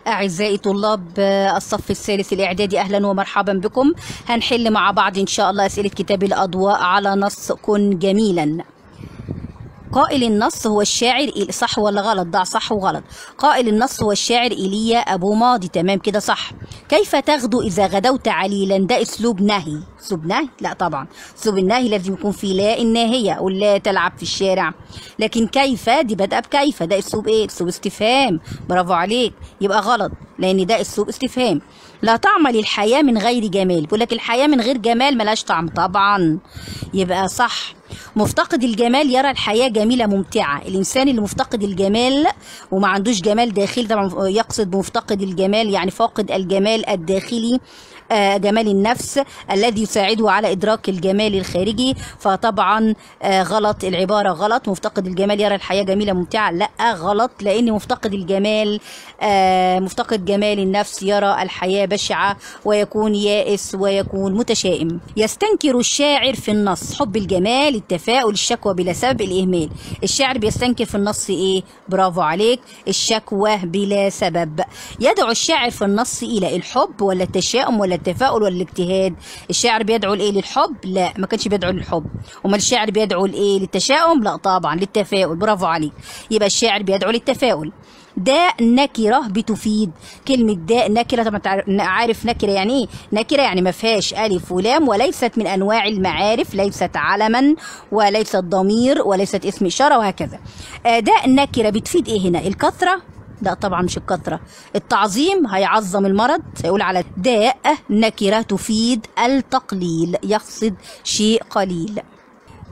أعزائي طلاب الصف الثالث الإعدادي، أهلا ومرحبا بكم. هنحل مع بعض إن شاء الله أسئلة كتاب الأضواء على نص كن جميلا. قائل النص هو الشاعر، صح ولا غلط؟ ده صح وغلط. قائل النص هو الشاعر إيليا أبو ماضي، تمام كده صح. كيف تغدو إذا غدوت عليلا؟ ده أسلوب نهي. أسلوب نهي؟ لا طبعا، أسلوب النهي لازم يكون فيه لا الناهية، أقول لا تلعب في الشارع. لكن كيف دي بادئة بكيف، ده أسلوب إيه؟ أسلوب استفهام. برافو عليك، يبقى غلط لأن ده أسلوب استفهام. لا طعم للحياة من غير جمال، بيقول لك الحياة من غير جمال ملهاش طعم، طبعا يبقى صح. مفتقد الجمال يرى الحياة جميلة ممتعة. الإنسان اللي مفتقد الجمال وما عندوش جمال داخلي، طبعا يقصد بمفتقد الجمال يعني فاقد الجمال الداخلي، جمال النفس الذي يساعده على إدراك الجمال الخارجي، فطبعا غلط، العبارة غلط. مفتقد الجمال يرى الحياة جميلة ممتعة، لا غلط، لأن مفتقد الجمال مفتقد جمال النفس يرى الحياة بشعة ويكون يائس ويكون متشائم. يستنكر الشاعر في النص حب الجمال، التفاؤل، الشكوى بلا سبب، الإهمال. الشاعر بيستنكر في النص إيه؟ برافو عليك، الشكوى بلا سبب. يدعو الشاعر في النص إلى الحب ولا التشاؤم ولا التفاؤل ولا الاجتهاد؟ الشاعر بيدعو لايه؟ للحب؟ لا، ما كانش بيدعو للحب. امال الشاعر بيدعو لايه؟ للتشاؤم؟ لا طبعا، للتفاؤل. برافو عليك، يبقى الشاعر بيدعو للتفاؤل. داء نكره بتفيد. كلمة داء نكره، طبعا عارف نكره يعني ايه؟ نكره يعني ما فيهاش الف ولام، وليست من انواع المعارف، ليست علما وليست ضمير وليست اسم اشارة وهكذا. داء نكره بتفيد ايه هنا؟ الكثرة؟ لا طبعا مش الكثرة. التعظيم، هيعظم المرض، هيقول على داء نكرة تفيد التقليل، يقصد شيء قليل.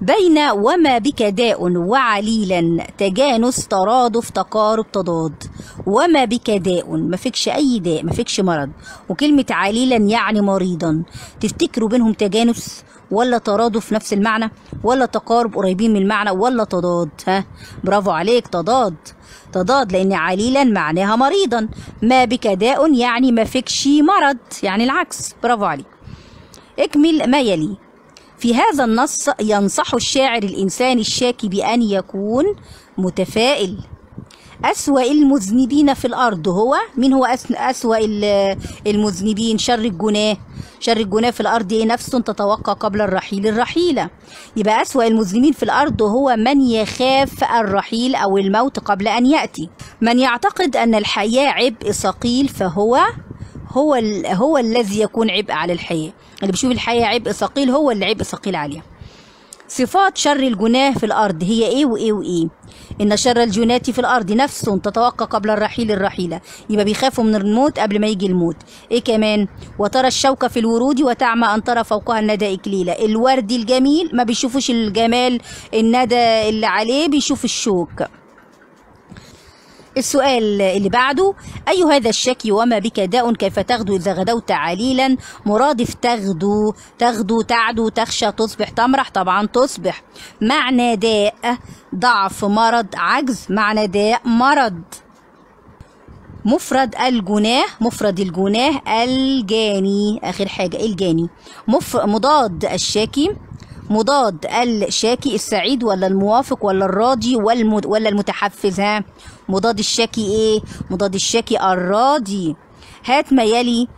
بين وما بك داء وعليلا تجانس، ترادف، تقارب، تضاد. وما بك داء، ما فيكش اي داء، ما فيكش مرض. وكلمة عليلا يعني مريضا. تفتكروا بينهم تجانس ولا ترادف نفس المعنى ولا تقارب قريبين من المعنى ولا تضاد؟ ها، برافو عليك، تضاد. تضاد لان عليلا معناها مريضا، ما بك داء يعني ما فيكش مرض، يعني العكس. برافو عليك. اكمل ما يلي. في هذا النص ينصح الشاعر الإنسان الشاكي بأن يكون متفائل. أسوأ المذنبين في الأرض هو مين؟ هو أسوأ المذنبين، شر الجناه. شر الجناه في الأرض إيه؟ نفس تتوقع قبل الرحيل الرحيلة. يبقى أسوأ المذنبين في الأرض هو من يخاف الرحيل أو الموت قبل أن يأتي. من يعتقد أن الحياة عبء ثقيل فهو هو الذي يكون عبء على الحياة. اللي بيشوف الحياة عبء ثقيل هو اللي عبء ثقيل عليها. صفات شر الجناه في الأرض هي إيه وإيه وإيه؟ إن شر الجناة في الأرض نفس تتوقع قبل الرحيل الرحيلة، يبقى بيخافوا من الموت قبل ما يجي الموت. إيه كمان؟ وترى الشوكة في الورود وتعمى أن ترى فوقها الندى إكليلة. الورد الجميل ما بيشوفوش الجمال، الندى اللي عليه بيشوف الشوك. السؤال اللي بعده، أي هذا الشكي وما بك داء كيف تغدو إذا غدوت عليلا؟ مرادف تغدو، تغدو، تعدو، تخشى، تصبح، تمرح. طبعا تصبح. معنى داء ضعف، مرض، عجز. معنى داء مرض. مفرد الجناه، مفرد الجناه الجاني، آخر حاجة الجاني. مضاد الشاكي، مضاد الشاكي السعيد ولا الموافق ولا الراضي ولا المتحفز؟ ها، مضاد الشاكي ايه؟ مضاد الشاكي الراضي. هات ما يلي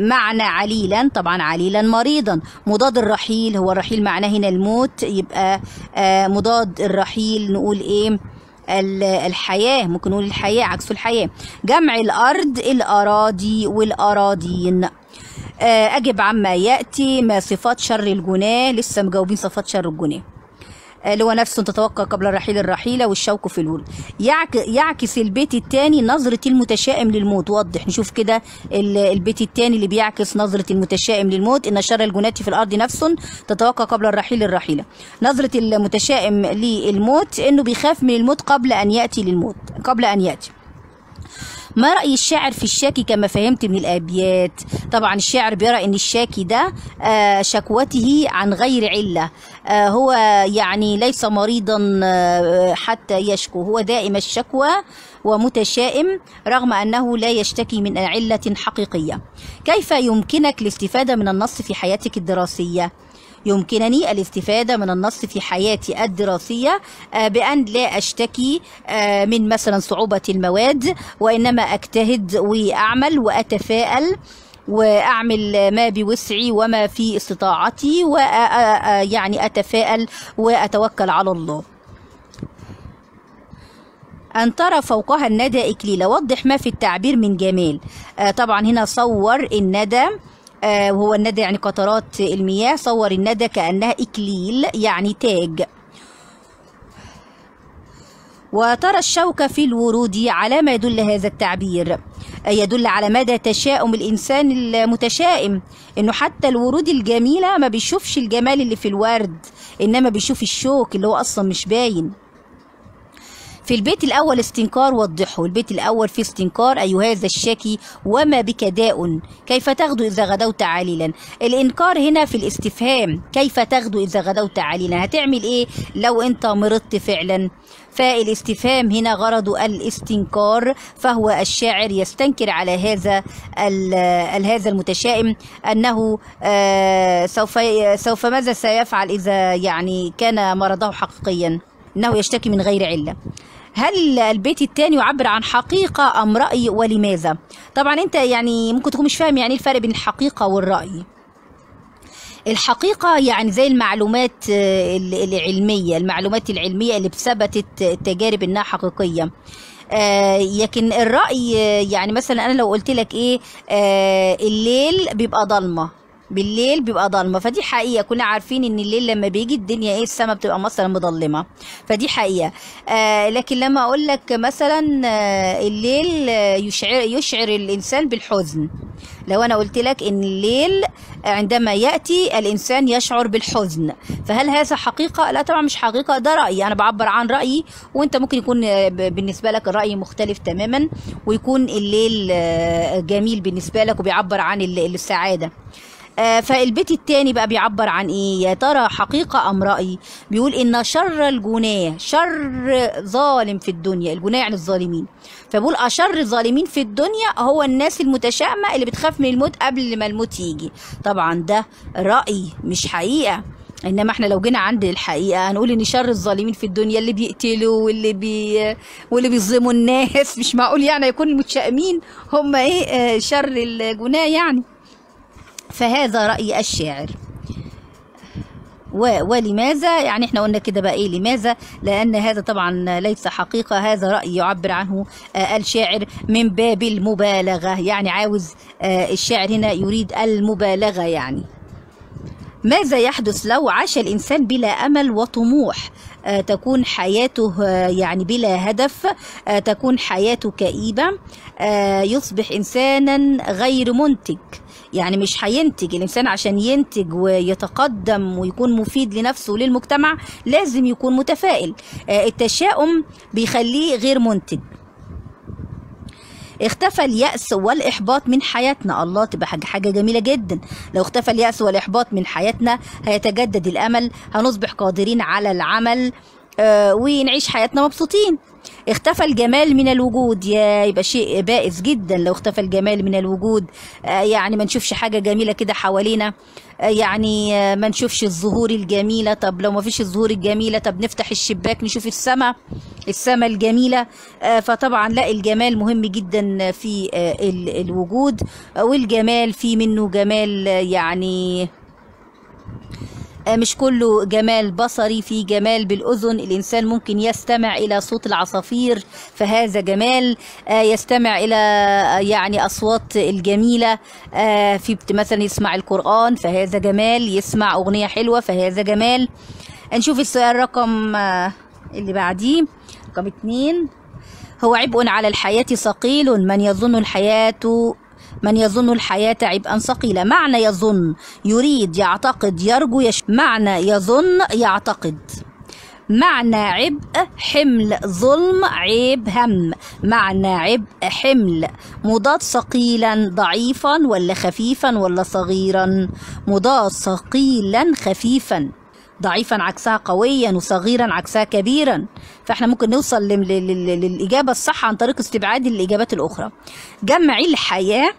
معنى عليلا. طبعا عليلا مريضا. مضاد الرحيل، هو الرحيل معناه هنا الموت، يبقى مضاد الرحيل نقول ايه؟ الحياة، ممكن نقول الحياة، عكس الحياة. جمع الأرض الأراضي والأراضين. أجب عما يأتي. ما صفات شر الجناه؟ لسه مجاوبين صفات شر الجناه اللي هو نفس تتوقع قبل الرحيل الرحيلة والشوك في الورد. يعكس البيت الثاني نظرة المتشائم للموت. وضح، نشوف كده البيت الثاني اللي بيعكس نظرة المتشائم للموت. إن شر الجناة في الأرض نفس تتوقع قبل الرحيل الرحيلة. نظرة المتشائم للموت إنه بيخاف من الموت قبل أن يأتي للموت، قبل أن يأتي. ما رأي الشاعر في الشاكي كما فهمت من الأبيات؟ طبعا الشاعر بيرى أن الشاكي ده شكوته عن غير علة، هو يعني ليس مريضا حتى يشكو، هو دائم الشكوى ومتشائم رغم أنه لا يشتكي من علة حقيقية. كيف يمكنك الاستفادة من النص في حياتك الدراسية؟ يمكنني الاستفادة من النص في حياتي الدراسية بأن لا أشتكي من مثلا صعوبة المواد، وإنما أجتهد وأعمل وأتفائل وأعمل ما بوسعي وما في استطاعتي، ويعني أتفائل وأتوكل على الله. أن ترى فوقها الندى إكليلة، وضح ما في التعبير من جمال. طبعا هنا صور الندى، وهو الندى يعني قطرات المياه، صور الندى كأنها إكليل يعني تاج. وترى الشوكة في الورود، على ما يدل هذا التعبير؟ يدل على مدى تشاؤم الإنسان المتشائم، إنه حتى الورود الجميلة ما بيشوفش الجمال اللي في الورد، إنما بيشوف الشوك اللي هو أصلا مش باين. في البيت الأول استنكار، وضحه. البيت الأول في استنكار، أي هذا الشاكي وما بك داء، كيف تغدو إذا غدوت عليلا. الإنكار هنا في الاستفهام، كيف تغدو إذا غدوت عليلا، هتعمل إيه لو أنت مرضت فعلا؟ فالاستفهام هنا غرضه الاستنكار، فهو الشاعر يستنكر على هذا المتشائم أنه سوف ماذا سيفعل إذا يعني كان مرضه حقيقيا، أنه يشتكي من غير علة. هل البيت الثاني يعبر عن حقيقة أم رأي ولماذا؟ طبعا أنت يعني ممكن تكون مش فاهم يعني الفرق بين الحقيقة والرأي. الحقيقة يعني زي المعلومات العلمية، المعلومات العلمية اللي ثبتت التجارب إنها حقيقية. لكن الرأي يعني مثلا أنا لو قلت لك إيه، الليل بيبقى ضلمة، بالليل بيبقى ضلمة، فدي حقيقة، كلنا عارفين ان الليل لما بيجي الدنيا ايه، السماء بتبقى مثلا مظلمة، فدي حقيقة. لكن لما اقول لك مثلا الليل يشعر الانسان بالحزن، لو انا قلت لك ان الليل عندما ياتي الانسان يشعر بالحزن، فهل هذا حقيقة؟ لا طبعا مش حقيقة، ده رايي، انا بعبر عن رايي، وانت ممكن يكون بالنسبة لك الراي مختلف تماما، ويكون الليل جميل بالنسبة لك وبيعبر عن السعادة. فالبيت الثاني بقى بيعبر عن ايه؟ يا ترى حقيقة ام رأي؟ بيقول ان شر الجناه، شر ظالم في الدنيا، الجناه يعني الظالمين، فبيقول اشر الظالمين في الدنيا هو الناس المتشائمة اللي بتخاف من الموت قبل ما الموت يجي. طبعا ده رأي مش حقيقة، انما احنا لو جينا عند الحقيقة هنقول ان شر الظالمين في الدنيا اللي بيقتلوا واللي بيظلموا الناس، مش معقول يعني يكون المتشائمين هم ايه شر الجناه يعني. فهذا رأي الشاعر. ولماذا؟ يعني احنا قلنا كده بقى ايه لماذا؟ لأن هذا طبعا ليس حقيقة، هذا رأي يعبر عنه الشاعر من باب المبالغة، يعني عاوز الشاعر هنا يريد المبالغة. يعني ماذا يحدث لو عاش الإنسان بلا أمل وطموح؟ تكون حياته يعني بلا هدف، تكون حياته كئيبة، يصبح إنسانا غير منتج، يعني مش هينتج. الإنسان عشان ينتج ويتقدم ويكون مفيد لنفسه وللمجتمع لازم يكون متفائل، التشاؤم بيخليه غير منتج. اختفى اليأس والإحباط من حياتنا، الله تبقى حاجة جميلة جدا لو اختفى اليأس والإحباط من حياتنا، هيتجدد الأمل، هنصبح قادرين على العمل ونعيش حياتنا مبسوطين. اختفى الجمال من الوجود، يا يبقى شيء بائس جدا لو اختفى الجمال من الوجود، يعني ما نشوفش حاجة جميلة كده حوالينا، يعني ما نشوفش الزهور الجميلة. طب لو ما فيش الزهور الجميلة، طب نفتح الشباك نشوف السماء، السماء الجميلة. فطبعا لا، الجمال مهم جدا في الوجود، والجمال في منه جمال يعني مش كله جمال بصري، في جمال بالأذن، الإنسان ممكن يستمع إلى صوت العصافير فهذا جمال، يستمع إلى يعني أصوات الجميلة، في مثلا يسمع القرآن فهذا جمال، يسمع أغنية حلوة فهذا جمال. نشوف السؤال رقم اللي بعديه، رقم 2. هو عبء على الحياة ثقيل، من يظن الحياة عبئا ثقيلا. معنى يظن يريد يعتقد يرجو معنى يظن يعتقد. معنى عبء حمل ظلم عيب هم. معنى عبء حمل. مضاد ثقيلا ضعيفا ولا خفيفا ولا صغيرا؟ مضاد ثقيلا خفيفا، ضعيفا عكسها قويا، وصغيرا عكسها كبيرا. فاحنا ممكن نوصل للإجابة الصح عن طريق استبعاد الإجابات الأخرى. جمع الحياة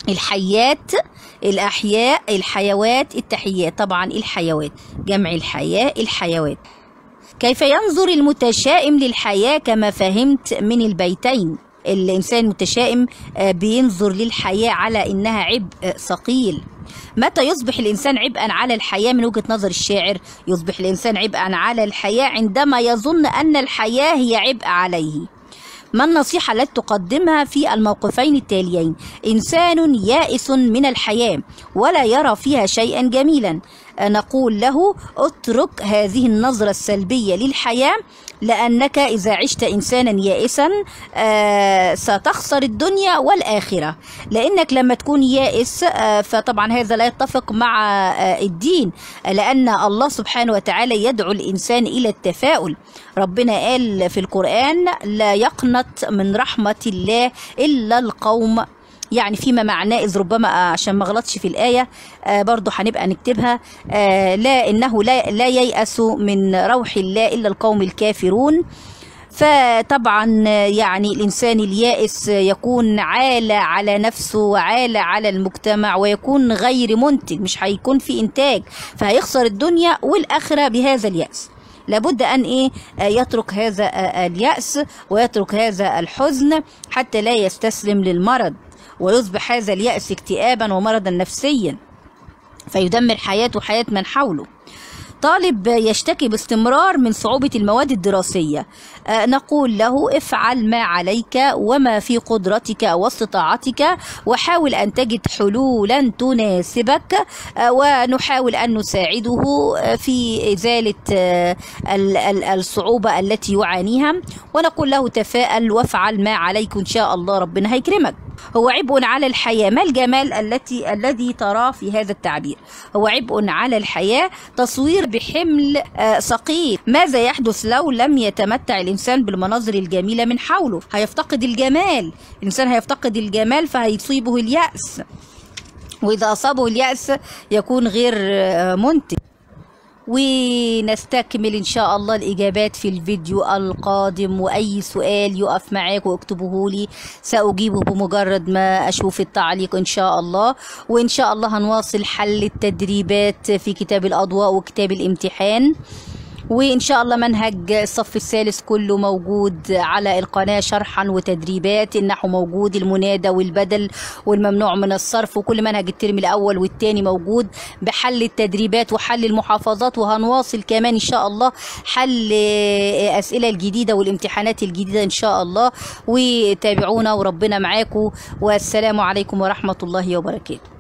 الحيات، الأحياء، الحيوات، التحيات. طبعا الحيوات، جمع الحياة الحيوات. كيف ينظر المتشائم للحياة كما فهمت من البيتين؟ الإنسان المتشائم بينظر للحياة على إنها عبء ثقيل. متى يصبح الإنسان عبئا على الحياة من وجهة نظر الشاعر؟ يصبح الإنسان عبئا على الحياة عندما يظن أن الحياة هي عبء عليه. ما النصيحة التي تقدمها في الموقفين التاليين؟ إنسان يائس من الحياة ولا يرى فيها شيئا جميلا، نقول له اترك هذه النظرة السلبية للحياة، لأنك إذا عشت إنسانا يائسا ستخسر الدنيا والآخرة، لأنك لما تكون يائس فطبعا هذا لا يتفق مع الدين، لأن الله سبحانه وتعالى يدعو الإنسان إلى التفاؤل. ربنا قال في القرآن لا يقنط من رحمة الله إلا القوم، يعني فيما معناه، إذ ربما عشان ما غلطش في الآية برضو هنبقى نكتبها، لا إنه لا ييأس من روح الله إلا القوم الكافرون. فطبعا يعني الإنسان اليائس يكون عالة على نفسه وعالة على المجتمع، ويكون غير منتج، مش هيكون في إنتاج، فهيخسر الدنيا والآخرة بهذا اليأس. لابد أن يترك هذا اليأس ويترك هذا الحزن حتى لا يستسلم للمرض، ويصبح هذا اليأس اكتئابا ومرضا نفسيا فيدمر حياته وحياة من حوله. طالب يشتكي باستمرار من صعوبة المواد الدراسية، نقول له افعل ما عليك وما في قدرتك واستطاعتك، وحاول أن تجد حلولا تناسبك، ونحاول أن نساعده في إزالة الصعوبة التي يعانيها، ونقول له تفاءل وافعل ما عليك إن شاء الله ربنا هيكرمك. هو عبء على الحياة، ما الجمال الذي تراه في هذا التعبير؟ هو عبء على الحياة، تصوير بحمل ثقيل. ماذا يحدث لو لم يتمتع الإنسان بالمناظر الجميلة من حوله؟ هيفتقد الجمال، الإنسان هيفتقد الجمال فهيصيبه اليأس، وإذا أصابه اليأس يكون غير منتج. ونستكمل إن شاء الله الإجابات في الفيديو القادم، وأي سؤال يقف معاك واكتبوه لي سأجيبه بمجرد ما أشوف التعليق إن شاء الله. وإن شاء الله هنواصل حل التدريبات في كتاب الأضواء وكتاب الامتحان، وإن شاء الله منهج الصف الثالث كله موجود على القناة شرحا وتدريبات، النحو موجود، المنادى والبدل والممنوع من الصرف، وكل منهج الترم الأول والثاني موجود بحل التدريبات وحل المحافظات. وهنواصل كمان إن شاء الله حل أسئلة الجديدة والامتحانات الجديدة إن شاء الله، وتابعونا وربنا معاكم، والسلام عليكم ورحمة الله وبركاته.